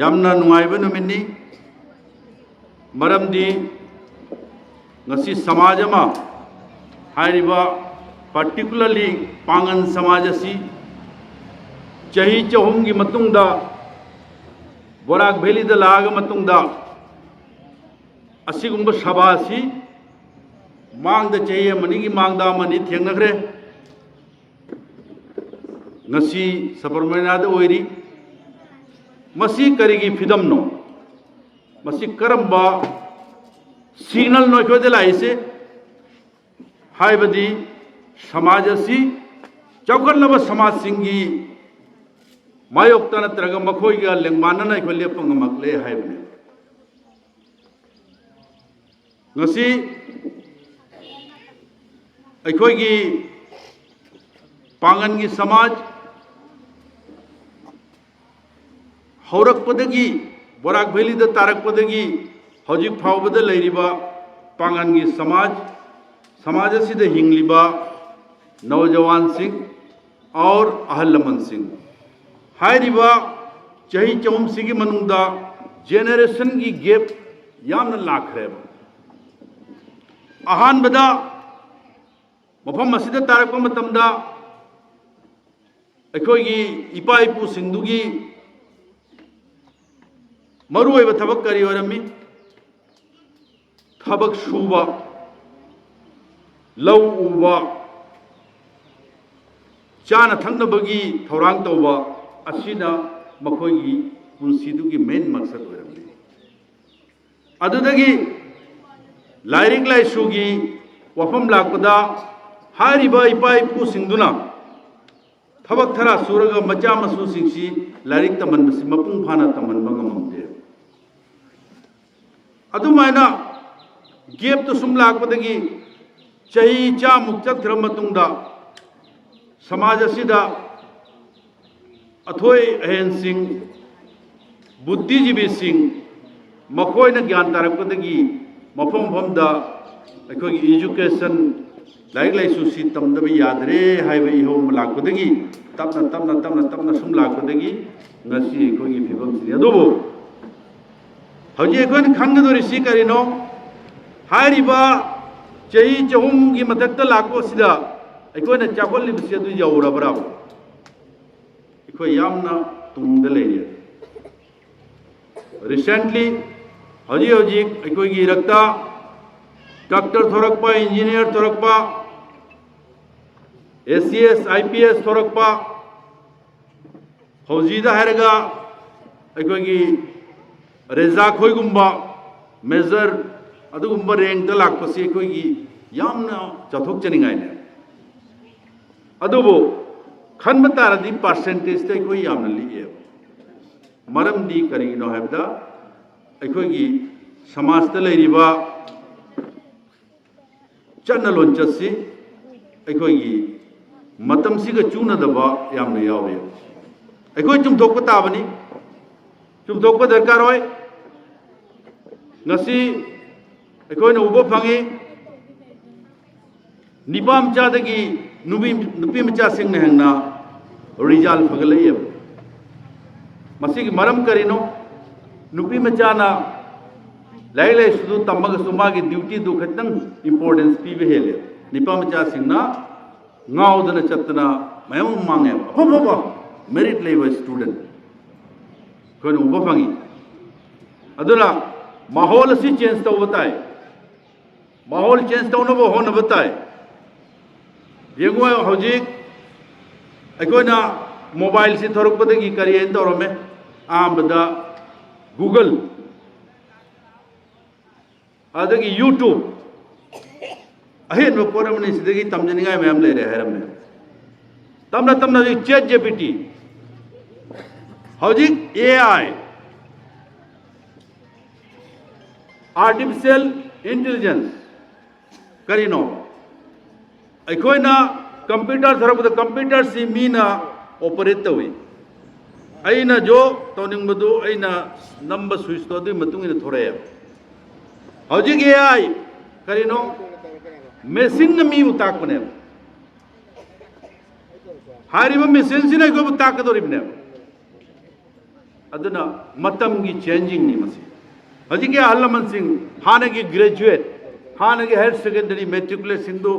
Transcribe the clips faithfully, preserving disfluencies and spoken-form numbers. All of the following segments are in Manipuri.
ꯌꯥꯝꯅ ꯅꯨꯡꯉꯥꯏꯕ ꯅꯨꯃꯤꯠꯅꯤ꯫ ꯃꯔꯝꯗꯤ ꯉꯁꯤ ꯁꯃꯥꯖ ꯑꯃ, ꯍꯥꯏꯔꯤꯕ particularly ꯄꯥꯡꯒꯟ ꯁꯃꯥꯖ ꯑꯁꯤ ꯆꯍꯤ ꯆꯍꯨꯝꯒꯤ ꯃꯇꯨꯡꯗ ꯕꯣꯔꯥꯛ ꯚꯦꯂꯤꯗ ꯂꯥꯛꯑꯒ ꯃꯇꯨꯡꯗ ꯑꯁꯤꯒꯨꯝꯕ ꯁꯚꯥ ꯑꯁꯤ ꯃꯥꯡꯗ ꯆꯍꯤ ꯑꯃꯅꯤꯒꯤ ꯃꯥꯡꯗ ꯑꯃꯅꯤ ꯊꯦꯡꯅꯈ꯭ꯔꯦ꯫ ꯉꯁꯤ ꯁꯕꯔꯃꯅꯥꯗ ꯑꯣꯏꯔꯤ꯫ ꯃꯁꯤ ꯀꯔꯤꯒꯤ ꯐꯤꯗꯝꯅꯣ? ꯃꯁꯤ ꯀꯔꯝꯕ ꯁꯤꯒꯅꯦꯜꯅꯣ ꯑꯩꯈꯣꯏꯗ ꯂꯥꯛꯏꯁꯦ? ꯍꯥꯏꯕꯗꯤ ꯁꯃꯥꯖ ꯑꯁꯤ ꯆꯥꯎꯈꯠꯂꯕ ꯁꯃꯥꯖꯁꯤꯡꯒꯤ ꯃꯥꯌꯣꯛꯇ ꯅꯠꯇ꯭ꯔꯒ ꯃꯈꯣꯏꯒ ꯂꯦꯡꯃꯥꯟꯅꯅ ꯑꯩꯈꯣꯏ ꯂꯦꯞꯄ ꯉꯝꯃꯛꯂꯦ ꯍꯥꯏꯕꯅꯤ꯫ ꯉꯁꯤ ꯑꯩꯈꯣꯏꯒꯤ ꯄꯥꯡꯒꯟꯒꯤ ꯁꯃꯥꯖ ꯍꯧꯔꯛꯄꯗꯒꯤ, ꯕꯣꯔꯥꯛ ꯚꯦꯂꯤꯗ ꯇꯥꯔꯛꯄꯗꯒꯤ ꯍꯧꯖꯤꯛ ꯐꯥꯎꯕꯗ ꯂꯩꯔꯤꯕ ꯄꯥꯡꯒꯟꯒꯤ ꯁꯃꯥꯖ, ꯁꯃꯥꯖ ꯑꯁꯤꯗ ꯍꯤꯡꯂꯤꯕ ꯅꯧꯖꯋꯥꯟꯁꯤꯡ, ꯑꯣꯔ ꯑꯍꯜ ꯂꯃꯟꯁꯤꯡ, ꯍꯥꯏꯔꯤꯕ ꯆꯍꯤ ꯆꯍꯨꯝꯁꯤꯒꯤ ꯃꯅꯨꯡꯗ ꯖꯦꯅꯦꯔꯦꯁꯟꯒꯤ ꯒꯦꯞ ꯌꯥꯝꯅ ꯂꯥꯛꯈ꯭ꯔꯦꯕ꯫ ꯑꯍꯥꯟꯕꯗ ꯃꯐꯝ ꯑꯁꯤꯗ ꯇꯥꯔꯛꯄ ꯃꯇꯝꯗ ꯑꯩꯈꯣꯏꯒꯤ ꯏꯄꯥ ꯏꯄꯨꯁꯤꯡꯗꯨꯒꯤ ꯃꯔꯨꯑꯣꯏꯕ ꯊꯕꯛ ꯀꯔꯤ ꯑꯣꯏꯔꯝꯃꯤ? ꯊꯕꯛ ꯁꯨꯕ, ꯂꯧ ꯎꯕ, ꯆꯥꯅ ꯊꯛꯅꯕꯒꯤ ꯊꯧꯔꯥꯡ ꯇꯧꯕ ꯑꯁꯤꯅ ꯃꯈꯣꯏꯒꯤ ꯄꯨꯟꯁꯤꯗꯨꯒꯤ ꯃꯦꯟ ꯃꯛꯁꯠ ꯑꯣꯏꯔꯝꯃꯤ꯫ ꯑꯗꯨꯗꯒꯤ ꯂꯥꯏꯔꯤꯛ ꯂꯥꯏꯁꯨꯒꯤ ꯋꯥꯐꯝ ꯂꯥꯛꯄꯗ ꯍꯥꯏꯔꯤꯕ ꯏꯄꯥ ꯏꯄꯨꯁꯤꯡꯗꯨꯅ ꯊꯕꯛ ꯊꯔꯥ ꯁꯨꯔꯒ ꯃꯆꯥ ꯃꯁꯨꯁꯤꯡꯁꯤ ꯂꯥꯏꯔꯤꯛ ꯇꯝꯍꯟꯕꯁꯤ ꯃꯄꯨꯡ ꯐꯥꯅ ꯇꯝꯍꯟꯕ ꯉꯝꯃꯝꯗꯦ꯫ ꯑꯗꯨꯃꯥꯏꯅ ꯒꯦꯞꯇꯨ ꯁꯨꯝ ꯂꯥꯛꯄꯗꯒꯤ ꯆꯍꯤ ꯆꯥꯃꯨꯛ ꯆꯠꯈ꯭ꯔ ꯃꯇꯨꯡꯗ ꯁꯃꯥꯖ ꯑꯁꯤꯗ ꯑꯊꯣꯏ ꯑꯍꯦꯟꯁꯤꯡ, ꯕꯨꯗꯙꯤꯖꯤꯕꯤꯁꯤꯡ, ꯃꯈꯣꯏꯅ ꯒ꯭ꯌꯥꯟ ꯇꯥꯔꯛꯄꯗꯒꯤ ꯃꯐꯝ ꯃꯐꯝꯗ ꯑꯩꯈꯣꯏꯒꯤ education, ꯂꯥꯏꯔꯤꯛ ꯂꯥꯏꯁꯨꯁꯤ ꯇꯝꯗꯕ ꯌꯥꯗ꯭ꯔꯦ ꯍꯥꯏꯕ ꯏꯍꯧ ꯑꯃ ꯂꯥꯛꯄꯗꯒꯤ ꯇꯞꯅ, ꯇꯞꯅ, ꯇꯞꯅ, ꯇꯞꯅ ꯁꯨꯝ ꯂꯥꯛꯄꯗꯒꯤ ꯉꯁꯤ ꯑꯩꯈꯣꯏꯒꯤ ꯐꯤꯕꯝꯁꯤꯅꯤ꯫ ꯑꯗꯨꯕꯨ ꯍꯧꯖꯤꯛ ꯑꯩꯈꯣꯏꯅ ꯈꯪꯒꯗꯧꯔꯤꯁꯤ ꯀꯔꯤꯅꯣ? ꯍꯥꯏꯔꯤꯕ ꯆꯍꯤ ꯆꯍꯨꯝꯒꯤ ꯃꯊꯛꯇ ꯂꯥꯛꯄ ꯑꯁꯤꯗ ꯑꯩꯈꯣꯏꯅ ꯆꯥꯎꯈꯠꯂꯤꯕꯁꯤ ꯑꯗꯨ ꯌꯧꯔꯕ꯭ꯔꯥ? ꯑꯩꯈꯣꯏ ꯌꯥꯝꯅ ꯇꯨꯡꯗ ꯂꯩꯔꯤ꯫ Recently, ꯍꯧꯖꯤꯛ ꯍꯧꯖꯤꯛ ꯑꯩꯈꯣꯏꯒꯤ ꯏꯔꯛꯇ ꯗꯥꯛꯇꯔ ꯊꯣꯔꯛꯄ, ꯏꯟꯖꯤꯅꯤꯌꯥꯔ ꯊꯣꯔꯛꯄ, ꯑꯦ C S, I P S ꯊꯣꯔꯛꯄ, ꯐꯧꯖꯤꯗ ꯍꯥꯏꯔꯒ ꯑꯩꯈꯣꯏꯒꯤ ꯔꯦꯖꯥ ꯈꯣꯏꯒꯨꯝꯕ ꯃꯦꯖꯔ, ꯑꯗꯨꯒꯨꯝꯕ ꯔꯦꯡꯗ ꯂꯥꯛꯄꯁꯤ ꯑꯩꯈꯣꯏꯒꯤ ꯌꯥꯝꯅ ꯆꯥꯎꯊꯣꯛꯆꯅꯤꯡꯉꯥꯏꯅꯦ꯫ ꯑꯗꯨꯕꯨ ꯈꯟꯕ ꯇꯥꯔꯗꯤ ꯄꯥꯔꯁꯦꯟꯇꯦꯖꯇ ꯑꯩꯈꯣꯏ ꯌꯥꯝꯅ ꯂꯤꯛꯑꯦꯕ꯫ ꯃꯔꯝꯗꯤ ꯀꯔꯤꯒꯤꯅꯣ ꯍꯥꯏꯕꯗ, ꯑꯩꯈꯣꯏꯒꯤ ꯁꯃꯥꯖꯇ ꯂꯩꯔꯤꯕ ꯆꯠꯅ ꯂꯣꯟꯆꯠꯁꯤ ꯑꯩꯈꯣꯏꯒꯤ ꯃꯇꯝꯁꯤꯒ ꯆꯨꯅꯗꯕ ꯌꯥꯝꯅ ꯌꯥꯎꯔꯤ꯫ ꯑꯩꯈꯣꯏ ꯆꯨꯝꯊꯣꯛꯄ ꯇꯥꯕꯅꯤ, ꯆꯨꯝꯊꯣꯛꯄ ꯗꯔꯀꯥꯔ ꯑꯣꯏ꯫ ꯉꯁꯤ ꯑꯩꯈꯣꯏꯅ ꯎꯕ ꯐꯪꯉꯤ, ꯅꯤꯄꯥ ꯃꯆꯥꯗꯒꯤ ꯅꯨꯄꯤ, ꯅꯨꯄꯤ ꯃꯆꯥꯁꯤꯡꯅ ꯍꯦꯟꯅ ꯔꯤꯖꯜ ꯐꯒꯠꯂꯛꯏꯕ꯫ ꯃꯁꯤꯒꯤ ꯃꯔꯝ ꯀꯔꯤꯅꯣ? ꯅꯨꯄꯤ ꯃꯆꯥꯅ ꯂꯥꯏꯔꯤꯛ ꯂꯥꯏꯁꯨꯗꯨ ꯇꯝꯃꯒꯁꯨ ꯃꯥꯒꯤ ꯗ꯭ꯌꯨꯇꯤꯗꯨ ꯈꯤꯇꯪ ꯏꯝꯄꯣꯔꯇꯦꯟꯁ ꯄꯤꯕ ꯍꯦꯜꯂꯦ꯫ ꯅꯤꯄꯥ ꯃꯆꯥꯁꯤꯡꯅ ꯉꯥꯎꯗꯅ ꯆꯠꯇꯅ ꯃꯌꯥꯝ ꯑꯃ ꯃꯥꯡꯉꯦꯕ꯫ ꯑꯐ ꯑꯐꯕ ꯃꯦꯔꯤꯠ ꯂꯩꯕ ꯁ꯭ꯇꯨꯗꯦꯟꯠ ꯑꯩꯈꯣꯏꯅ ꯎꯕ ꯐꯪꯉꯤ꯫ ꯑꯗꯨꯅ ꯃꯥꯍꯣꯜ ꯑꯁꯤ ꯆꯦꯟꯖ ꯇꯧꯕ ꯇꯥꯏ꯫ ꯃꯥꯍꯣꯜ ꯆꯦꯟꯖ ꯇꯧꯅꯕ ꯍꯣꯠꯅꯕ ꯇꯥꯏ꯫ ꯌꯦꯡꯉꯨ, ꯍꯧꯖꯤꯛ ꯑꯩꯈꯣꯏꯅ ꯃꯣꯕꯥꯏꯜꯁꯤ ꯊꯣꯔꯛꯄꯗꯒꯤ ꯀꯔꯤ ꯍꯥꯏꯅ ꯇꯧꯔꯝꯃꯦ? ꯑꯍꯥꯟꯕꯗ ꯒꯨꯒꯜ, ꯑꯗꯒꯤ ꯌꯨꯇ꯭ꯌꯨꯕ, ꯑꯍꯦꯟꯕ ꯄꯣꯠ ꯑꯃꯅꯤ, ꯁꯤꯗꯒꯤ ꯇꯝꯖꯅꯤꯡꯉꯥꯏ ꯃꯌꯥꯝ ꯂꯩꯔꯦ ꯍꯥꯏꯔꯝꯃꯦ꯫ ꯇꯞꯅ ꯇꯞꯅ ꯍꯧꯖꯤꯛ ꯆꯦꯠ ꯖꯤ ꯄꯤ ꯇꯤ, ꯍꯧꯖꯤꯛ ꯑꯦ ꯑꯥꯏ, ꯑꯥꯔꯇꯤꯐꯤꯁꯤꯌꯦꯜ ꯏꯟꯇꯦꯂꯤꯖꯦꯟꯁ꯫ ꯀꯔꯤꯅꯣ? ꯑꯩꯈꯣꯏꯅ ꯀꯝꯄ꯭ꯌꯨꯇꯔ ꯊꯣꯔꯛꯄꯗ ꯀꯝꯄ꯭ꯌꯨꯇꯔꯁꯤ ꯃꯤꯅ ꯑꯣꯄꯔꯦꯠ ꯇꯧꯏ꯫ ꯑꯩꯅ ꯖꯣ ꯇꯧꯅꯤꯡꯕꯗꯨ ꯑꯩꯅ ꯅꯝꯕ ꯁ꯭ꯋꯤꯆꯇꯣ ꯑꯗꯨꯒꯤ ꯃꯇꯨꯡ ꯏꯟꯅ ꯊꯣꯔꯛꯑꯦ꯫ ꯍꯧꯖꯤꯛ ꯑꯦ ꯑꯥꯏ ꯀꯔꯤꯅꯣ? ꯃꯦꯆꯤꯟꯅ ꯃꯤꯕꯨ ꯇꯥꯛꯄꯅꯦꯕ꯫ ꯍꯥꯏꯔꯤꯕ ꯃꯦꯆꯤꯟꯁꯤꯅ ꯑꯩꯈꯣꯏꯕꯨ ꯇꯥꯛꯀꯗꯧꯔꯤꯕꯅꯦꯕ꯫ ꯑꯗꯨꯅ ꯃꯇꯝꯒꯤ ꯆꯦꯟꯖꯤꯡꯅꯤ ꯃꯁꯤ꯫ ꯍꯧꯖꯤꯛꯀꯤ ꯑꯍꯜ ꯂꯃꯟꯁꯤꯡ, ꯍꯥꯟꯅꯒꯤ ꯒ꯭ꯔꯦꯖꯨꯑꯦꯠ, ꯍꯥꯟꯅꯒꯤ ꯍꯥꯌꯔ ꯁꯦꯀꯦꯟꯗꯔꯤ, ꯃꯦꯇ꯭ꯔꯤꯀꯨꯂꯦꯠꯁꯤꯡꯗꯨ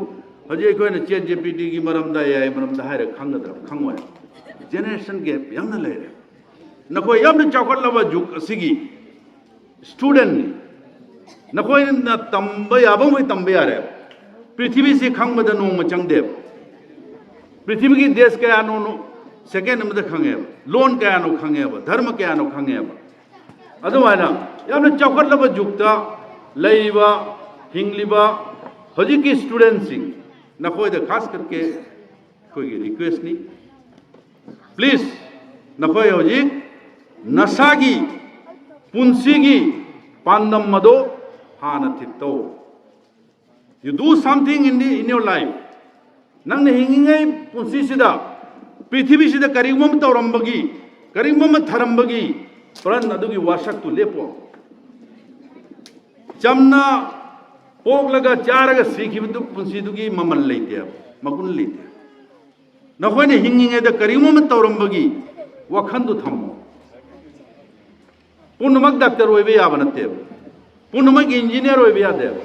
ꯍꯧꯖꯤꯛ ꯑꯩꯈꯣꯏꯅ ꯆꯦꯠ ꯖꯤ ꯄꯤ ꯇꯤꯒꯤ ꯃꯔꯝꯗ, ꯑꯦ ꯑꯥꯏ ꯃꯔꯝꯗ ꯍꯥꯏꯔꯒ ꯈꯪꯒꯗ꯭ꯔꯥ? ꯈꯪꯉꯣꯏ꯫ ꯖꯦꯅꯦꯔꯦꯁꯟ ꯒꯦꯞ ꯌꯥꯝꯅ ꯂꯩꯔꯦ꯫ ꯅꯈꯣꯏ ꯌꯥꯝꯅ ꯆꯥꯎꯈꯠꯂꯕ ꯖꯨꯒ ꯑꯁꯤꯒꯤ ꯁ꯭ꯇꯨꯗꯦꯟꯠꯅꯤ꯫ ꯅꯈꯣꯏꯅ ꯇꯝꯕ ꯌꯥꯕ ꯃꯈꯩ ꯇꯝꯕ ꯌꯥꯔꯦ꯫ ꯄ꯭ꯔꯤꯊꯤꯕꯤꯁꯤ ꯈꯪꯕꯗ ꯅꯣꯡꯃ ꯆꯪꯗꯦꯕ꯫ ꯄ꯭ꯔꯤꯊꯤꯕꯤꯒꯤ ꯗꯦꯁ ꯀꯌꯥꯅꯣ ꯁꯦꯀꯦꯟ ꯑꯃꯗ ꯈꯪꯉꯦꯕ, ꯂꯣꯟ ꯀꯌꯥꯅꯣ ꯈꯪꯉꯦꯕ, ꯙꯔꯃ ꯀꯌꯥꯅꯣ ꯈꯪꯉꯦꯕ꯫ ꯑꯗꯨꯃꯥꯏꯅ ꯌꯥꯝꯅ ꯆꯥꯎꯈꯠꯂꯕ ꯖꯨꯒꯇ ꯂꯩꯔꯤꯕ, ꯍꯤꯡꯂꯤꯕ ꯍꯧꯖꯤꯛꯀꯤ ꯁ꯭ꯇꯨꯗꯦꯟꯠꯁꯤꯡ, ꯅꯈꯣꯏꯗ ꯈꯥꯁ ꯀꯔꯀꯦ ꯑꯩꯈꯣꯏꯒꯤ ꯔꯤꯀ꯭ꯋꯦꯁꯅꯤ꯫ ꯄ꯭ꯂꯤꯖ, ꯅꯈꯣꯏ ꯍꯧꯖꯤꯛ ꯅꯁꯥꯒꯤ ꯄꯨꯟꯁꯤꯒꯤ ꯄꯥꯟꯗꯝ ꯑꯗꯣ ꯍꯥꯟꯅ ꯊꯤꯠꯇꯧ꯫ You do something in the, in your life. ꯅꯪꯅ ꯍꯤꯡꯉꯤꯉꯩ ꯄꯨꯟꯁꯤꯁꯤꯗ, ꯄ꯭ꯔꯤꯊꯤꯕꯤꯁꯤꯗ ꯀꯔꯤꯒꯨꯝꯕ ꯑꯃ ꯇꯧꯔꯝꯕꯒꯤ, ꯀꯔꯤꯒꯨꯝꯕ ꯑꯃ ꯊꯔꯝꯕꯒꯤ ꯄ꯭ꯔꯟ ꯑꯗꯨꯒꯤ ꯋꯥꯁꯛꯇꯨ ꯂꯦꯞꯄꯣ꯫ ꯆꯝꯅ ꯄꯣꯛꯂꯒ ꯆꯥꯔꯒ ꯁꯤꯈꯤꯕꯗꯨ ꯄꯨꯟꯁꯤꯗꯨꯒꯤ ꯃꯃꯜ ꯂꯩꯇꯦ, ꯃꯒꯨꯟ ꯂꯩꯇꯦ꯫ ꯅꯈꯣꯏꯅ ꯍꯤꯡꯉꯤꯉꯩꯗ ꯀꯔꯤꯒꯨꯝꯕ ꯑꯃ ꯇꯧꯔꯝꯕꯒꯤ ꯋꯥꯈꯜꯗꯨ ꯊꯝꯃꯣ꯫ ꯄꯨꯝꯅꯃꯛ ꯗꯥꯛꯇꯔ ꯑꯣꯏꯕ ꯌꯥꯕ ꯅꯠꯇꯦꯕ꯫ ꯄꯨꯝꯅꯃꯛ ꯏꯟꯖꯤꯅꯤꯌꯥꯔ ꯑꯣꯏꯕ ꯌꯥꯗꯦꯕ꯫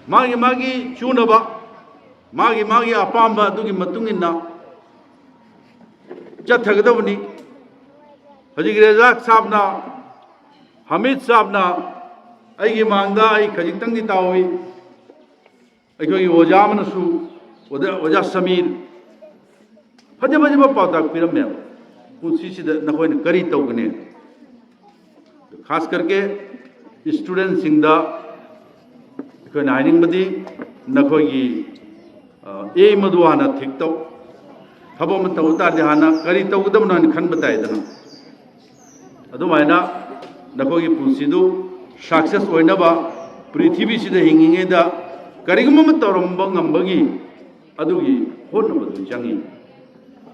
ꯃꯥꯒꯤ ꯃꯥꯒꯤ ꯆꯨꯅꯕ, ꯃꯥꯒꯤ ꯃꯥꯒꯤ ꯑꯄꯥꯝꯕ ꯑꯗꯨꯒꯤ ꯃꯇꯨꯡ ꯏꯟꯅ ꯆꯠꯊꯒꯗꯕꯅꯤ꯫ ꯍꯧꯖꯤꯛ ꯔꯦꯖꯥꯛ ꯁꯥꯕꯅ, ꯍꯃꯤꯗ ꯁꯥꯕꯅ ꯑꯩꯒꯤ ꯃꯥꯡꯗ, ꯑꯩ ꯈꯖꯤꯛꯇꯪꯗꯤ ꯇꯥꯎꯏ, ꯑꯩꯈꯣꯏꯒꯤ ꯑꯣꯖꯥ ꯑꯃꯅꯁꯨ, ꯑꯣꯖꯥ, ꯑꯣꯖꯥ ꯁꯃꯤꯔ, ꯐꯖ ꯐꯖꯕ ꯄꯥꯎꯇꯥꯛ ꯄꯤꯔꯝꯃꯦꯕ꯫ ꯄꯨꯟꯁꯤꯁꯤꯗ ꯅꯈꯣꯏꯅ ꯀꯔꯤ ꯇꯧꯒꯅꯤ? ꯈꯥꯁ ꯀꯔꯀꯦ ꯁ꯭ꯇꯨꯗꯦꯟꯠꯁꯤꯡꯗ ꯑꯩꯈꯣꯏꯅ ꯍꯥꯏꯅꯤꯡꯕꯗꯤ, ꯅꯈꯣꯏꯒꯤ, ꯑ, ꯑꯦꯝ ꯑꯗꯨ ꯍꯥꯟꯅ ꯊꯤꯛ ꯇꯧ꯫ ꯊꯕꯛ ꯑꯃ ꯇꯧ ꯇꯥꯔꯗꯤ ꯍꯥꯟꯅ ꯀꯔꯤ ꯇꯧꯒꯗꯕꯅꯣ ꯍꯥꯏꯅ ꯈꯟꯕ ꯇꯥꯏꯗꯅ꯫ ꯑꯗꯨꯃꯥꯏꯅ ꯅꯈꯣꯏꯒꯤ ꯄꯨꯟꯁꯤꯗꯨ ꯁꯛꯁꯦꯁ ꯑꯣꯏꯅꯕ, ꯄ꯭ꯔꯤꯊꯤꯕꯤꯁꯤꯗ ꯍꯤꯡꯉꯤꯉꯩꯗ ꯀꯔꯤꯒꯨꯝꯕ ꯑꯃ ꯇꯧꯔꯝꯕ ꯉꯝꯕꯒꯤ ꯑꯗꯨꯒꯤ ꯍꯣꯠꯅꯕꯗꯨ ꯆꯪꯉꯤ꯫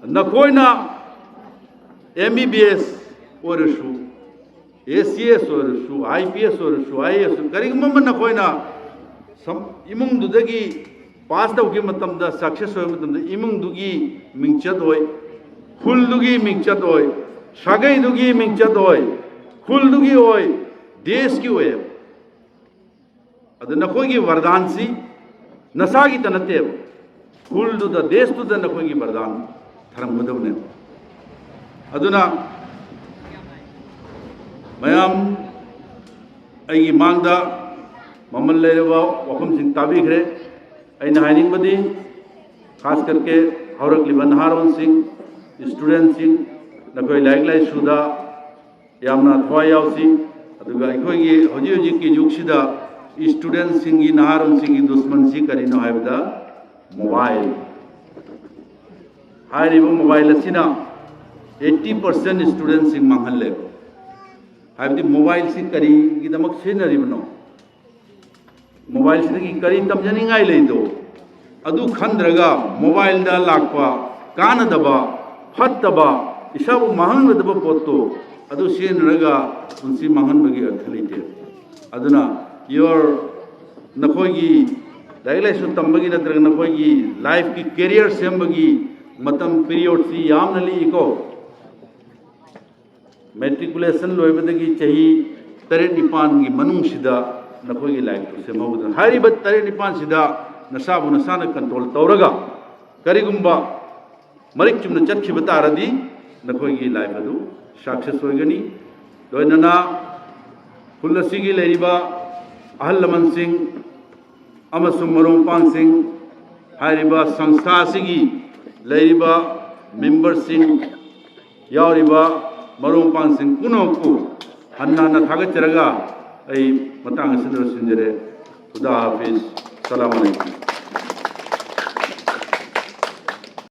ꯅꯈꯣꯏꯅ ꯑꯦꯝ ꯕꯤ ꯕꯤ ꯑꯦꯁ ꯑꯣꯏꯔꯁꯨ, ꯑꯦ ꯁꯤ ꯑꯦꯁ ꯑꯣꯏꯔꯁꯨ, ꯑꯥꯏ ꯄꯤ ꯑꯦꯁ ꯑꯣꯏꯔꯁꯨ, ꯑꯥꯏ ꯑꯦ ꯑꯦꯁ ꯑꯣꯏꯔꯁꯨ, ꯀꯔꯤꯒꯨꯝꯕ ꯑꯃ ꯅꯈꯣꯏꯅ ꯁꯝ-, ꯏꯃꯨꯡꯗꯨꯗꯒꯤ ꯄꯥꯁ ꯇꯧꯈꯤꯕ ꯃꯇꯝꯗ, ꯁꯛꯁꯦꯁ ꯑꯣꯏꯕ ꯃꯇꯝꯗ, ꯏꯃꯨꯡꯗꯨꯒꯤ ꯃꯤꯡꯆꯠ ꯑꯣꯏ, ꯈꯨꯜꯗꯨꯒꯤ ꯃꯤꯡꯆꯠ ꯑꯣꯏ, ꯁꯥꯒꯩꯗꯨꯒꯤ ꯃꯤꯡꯆꯠ ꯑꯣꯏ, ꯈꯨꯜꯗꯨꯒꯤ ꯑꯣꯏ, ꯗꯦꯁꯀꯤ ꯑꯣꯏꯌꯦꯕ꯫ ꯑꯗꯨ ꯅꯈꯣꯏꯒꯤ ꯋꯔꯗꯥꯟꯁꯤ ꯅꯁꯥꯒꯤꯇ ꯅꯠꯇꯦꯕ, ꯈꯨꯜꯗꯨꯗ, ꯗꯦꯁꯇꯨꯗ ꯅꯈꯣꯏꯒꯤ ꯋꯔꯗꯥꯟ ꯊꯔꯝꯒꯗꯕꯅꯦꯕ꯫ ꯑꯗꯨꯅ ꯃꯌꯥꯝ ꯑꯩꯒꯤ ꯃꯥꯡꯗ ꯃꯃꯜ ꯂꯩꯔꯕ ꯋꯥꯐꯝꯁꯤꯡ ꯇꯥꯕꯤꯈ꯭ꯔꯦ꯫ ꯑꯩꯅ ꯍꯥꯏꯅꯤꯡꯕꯗꯤ, ꯈꯥꯁ ꯀꯔꯀꯦ ꯍꯧꯔꯛꯂꯤꯕ ꯅꯍꯥꯔꯣꯟꯁꯤꯡ, ꯏꯁꯇꯨꯗꯦꯟꯁꯤꯡ, ꯅꯈꯣꯏ ꯂꯥꯏꯔꯤꯛ ꯂꯥꯏꯁꯨꯗ ꯌꯥꯝꯅ ꯊꯋꯥꯏ ꯌꯥꯎꯁꯤ꯫ ꯑꯗꯨꯒ ꯑꯩꯈꯣꯏꯒꯤ ꯍꯧꯖꯤꯛ ꯍꯧꯖꯤꯛꯀꯤ ꯌꯨꯒꯁꯤꯗ ꯏꯁꯇꯨꯗꯦꯟꯁꯤꯡꯒꯤ, ꯅꯍꯥꯔꯣꯟꯁꯤꯡꯒꯤ ꯗꯨꯁꯃꯟꯁꯤ ꯀꯔꯤꯅꯣ ꯍꯥꯏꯕꯗ ꯃꯣꯕꯥꯏꯜ꯫ ꯍꯥꯏꯔꯤꯕ ꯃꯣꯕꯥꯏꯜ ꯑꯁꯤꯅ eighty percent ꯏꯁꯇꯨꯗꯦꯟꯁꯤꯡ ꯃꯥꯡꯍꯜꯂꯦ꯫ ꯍꯥꯏꯕꯗꯤ ꯃꯣꯕꯥꯏꯜꯁꯤ ꯀꯔꯤꯒꯤꯗꯃꯛ ꯁꯤꯖꯤꯟꯅꯔꯤꯕꯅꯣ? ꯃꯣꯕꯥꯏꯜꯁꯤꯗꯒꯤ ꯀꯔꯤ ꯇꯝꯖꯅꯤꯡꯉꯥꯏ ꯂꯩꯗꯣ? ꯑꯗꯨ ꯈꯟꯗ꯭ꯔꯒ ꯃꯣꯕꯥꯏꯜꯗ ꯂꯥꯛꯄ ꯀꯥꯟꯅꯗꯕ, ꯐꯠꯇꯕ, ꯏꯁꯥꯕꯨ ꯃꯥꯡꯍꯟꯒꯗꯕ ꯄꯣꯠꯇꯣ ꯑꯗꯨ ꯁꯤꯖꯤꯟꯅꯔꯒ ꯄꯨꯟꯁꯤ ꯃꯥꯡꯍꯟꯕꯒꯤ ꯑꯔꯊ ꯂꯩꯇꯦ꯫ ꯑꯗꯨꯅ your, ꯅꯈꯣꯏꯒꯤ ꯂꯥꯏꯔꯤꯛ ꯂꯥꯏꯁꯨ ꯇꯝꯕꯒꯤ ꯅꯠꯇ꯭ꯔꯒ ꯅꯈꯣꯏꯒꯤ ꯂꯥꯏꯐꯀꯤ ꯀꯦꯔꯤꯌꯔ ꯁꯦꯝꯕꯒꯤ ꯃꯇꯝ ꯄꯤꯔꯤꯌꯣꯗꯁꯤ ꯌꯥꯝꯅ ꯂꯤꯛꯏꯀꯣ꯫ ꯃꯦꯇ꯭ꯔꯤꯀꯨꯂꯦꯁꯟ ꯂꯣꯏꯕꯗꯒꯤ ꯆꯍꯤ ꯇꯔꯦꯠ ꯅꯤꯄꯥꯟꯒꯤ ꯃꯅꯨꯡꯁꯤꯗ ꯅꯈꯣꯏꯒꯤ ꯂꯥꯏꯔꯤꯛꯇꯨ ꯁꯦꯝꯍꯧꯒꯗꯕꯅꯤ꯫ ꯍꯥꯏꯔꯤꯕ ꯇꯔꯦꯠ ꯅꯤꯄꯥꯟꯁꯤꯗ ꯅꯁꯥꯕꯨ ꯅꯁꯥꯅ ꯀꯟꯇ꯭ꯔꯣꯜ ꯇꯧꯔꯒ ꯀꯔꯤꯒꯨꯝꯕ ꯃꯔꯤꯛ ꯆꯨꯝꯅ ꯆꯠꯈꯤꯕ ꯇꯥꯔꯗꯤ ꯅꯈꯣꯏꯒꯤ ꯂꯥꯏꯐ ꯑꯗꯨ ꯁꯛꯁꯦꯁ ꯑꯣꯏꯒꯅꯤ꯫ ꯂꯣꯏꯅꯅ ꯈꯨꯜ ꯑꯁꯤꯒꯤ ꯂꯩꯔꯤꯕ ꯑꯍꯜ ꯂꯃꯟꯁꯤꯡ ꯑꯃꯁꯨꯡ ꯃꯔꯨꯞ ꯃꯄꯥꯡꯁꯤꯡ, ꯍꯥꯏꯔꯤꯕ ꯁꯪꯁꯊꯥ ꯑꯁꯤꯒꯤ ꯂꯩꯔꯤꯕ ꯃꯦꯝꯕꯔꯁꯤꯡ ꯌꯥꯎꯔꯤꯕ ꯃꯔꯨꯞ ꯃꯄꯥꯡꯁꯤꯡ ꯄꯨꯝꯅꯃꯛꯄꯨ ꯍꯟꯅ ꯍꯟꯅ ꯊꯥꯒꯠꯆꯔꯒ ꯑꯩ ꯃꯇꯥꯡ ꯑꯁꯤꯗ ꯂꯣꯏꯁꯤꯟꯖꯔꯦ꯫ ꯈꯨꯗꯥ ꯍꯥꯐꯤꯖ꯫ ꯁꯂꯥꯝ ꯑꯂꯩꯀꯨꯝ꯫